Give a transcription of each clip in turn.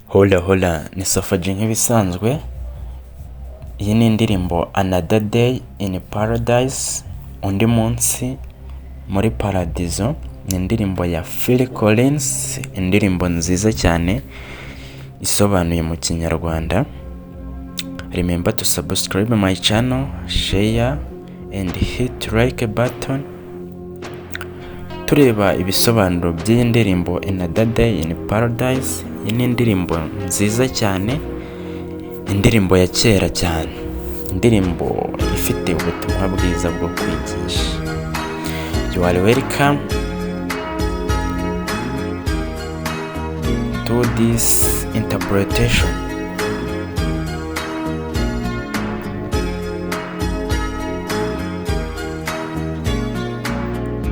Hola hola, ni Sofaji nk'ibisanzwe. Iyi ni indirimbo Another Day in Paradise, undi munsi muri paradizo. Ni indirimbo ya Phil Collins, indirimbo nziza cyane isobanuye mu Kinyarwanda. Remember to subscribe my channel, share and hit like button. Tureba ibisobanuro by'iyi ndirimbo Another Day in Paradise. Iyi ni indirimbo nziza cyane, indirimbo ya kera cyane, indirimbo ifite ubutumwa bwiza bwo kwigisha. You are welcome to this interpretation.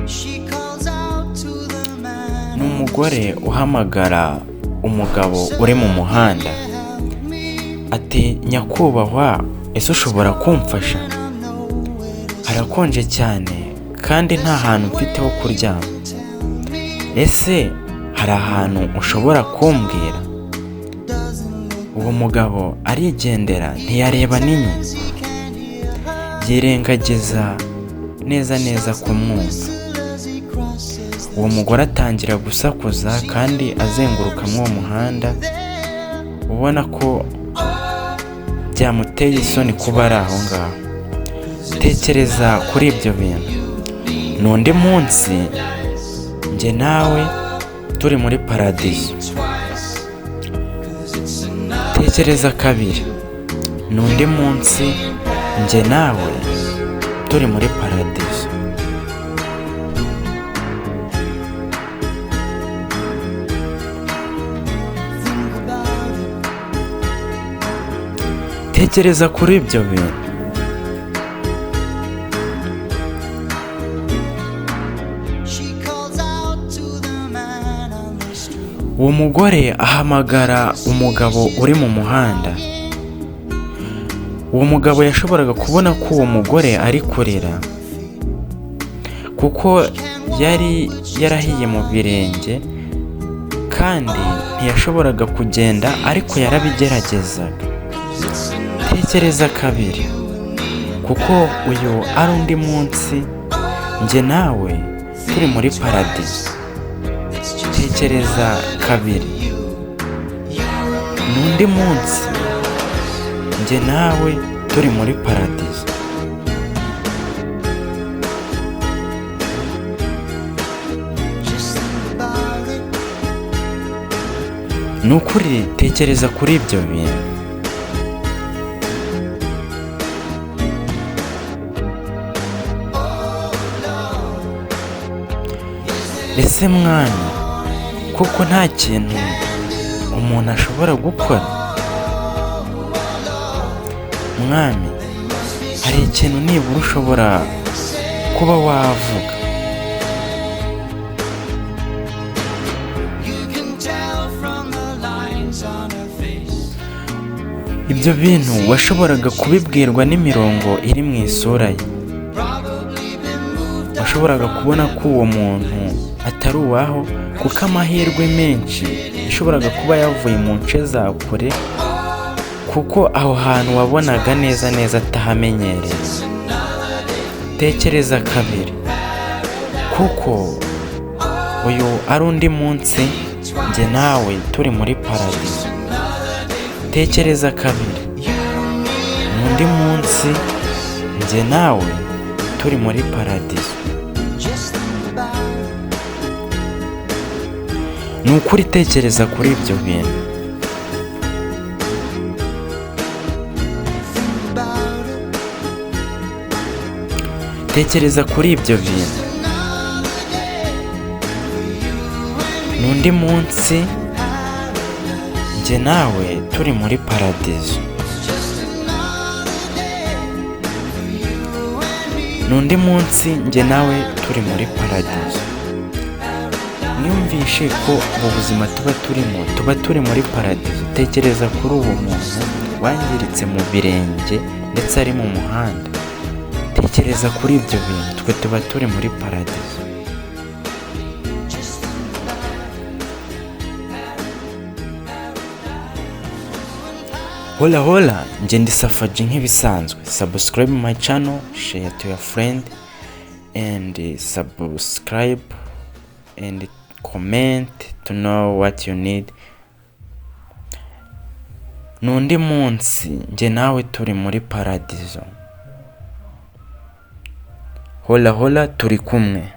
She calls out to the man Ni umugore uhamagara umugabo uri mu muhanda ati: "Nyakubahwa, ese ushobora kumfasha? Harakonje cyane kandi nta hantu mfite ho kuryama. Ese hari ahantu ushobora kumbwira?" Uwo mugabo arigendera, ntiyareba n'inyuma, yirengagiza neza neza kumwumva. As he crosses Uwo mugore atangira gusakuza kandi azenguruka muri uwo muhanda, ubona ko byamuteye isoni kuba ari aho ngaho. Tekereza kuri ibyo bintu. Ni undi munsi njye nawe turi muri paradizo. Tekereza kabiri. Ni undi munsi njye nawe turi muri paradizo. Think about it. Tekereza kuri ibyo bintu. She calls out to the man on the street. Uwo mugore ahamagara umugabo uri mu muhanda. Uwo mugabo yashoboraga kubona ko uwo mugore ari kurira, kuko yari yarahiye mu birenge kandi ntiyashoboraga kugenda, ariko yarabigeragezaga. Tekereza kabiri, kuko uyu ari undi munsi njye nawe turi muri paradizo. Tekereza kabiri. Ni undi munsi njye nawe turi muri paradizo. Just think about it. Ni ukuri, tekereza kuri ibyo bintu. Ese mwami, koko nta kintu umuntu ashobora gukora? Mwami, hari ikintu nibura ushobora kuba wavuga? You can tell from the lines on her face. Ibyo bintu washoboraga kubibwirwa n'imirongo iri mu isura ye. Probably been moved Washoboraga kubona ko uwo muntu atari uwaho, kuko amahirwe menshi yashoboraga kuba yavuye mu nce za kure, kuko aho hantu wabonaga neza neza atahamenyereye. Tekereza kabiri, kuko uyu ari undi munsi njye nawe turi muri paradizo. Tekereza kabiri. Ni undi munsi njye nawe turi muri paradizo. Just think about it. Ni ukuri, tekereza kuri ibyo bintu. Think about it. Tekereza kuri ibyo bintu. Ni undi munsi njye nawe turi muri paradizo. Ni undi munsi njye nawe turi muri paradizo. Mwiyumvishe ko ubu buzima tuba turimo, tuba turi muri paradizo. Tekereza kuri uwo muntu wangiritse mu birenge ndetse ari mu muhanda. Tekereza kuri ibyo bintu, twe tuba turi muri paradizo. Just think about it. Hola hola, njye ndi Safaji nk'ibisanzwe. Subscribe my channel, share to your friend and subscribe and comment to know what you need. Ni undi munsi njye nawe turi muri paradizo. Hola hola, turi kumwe.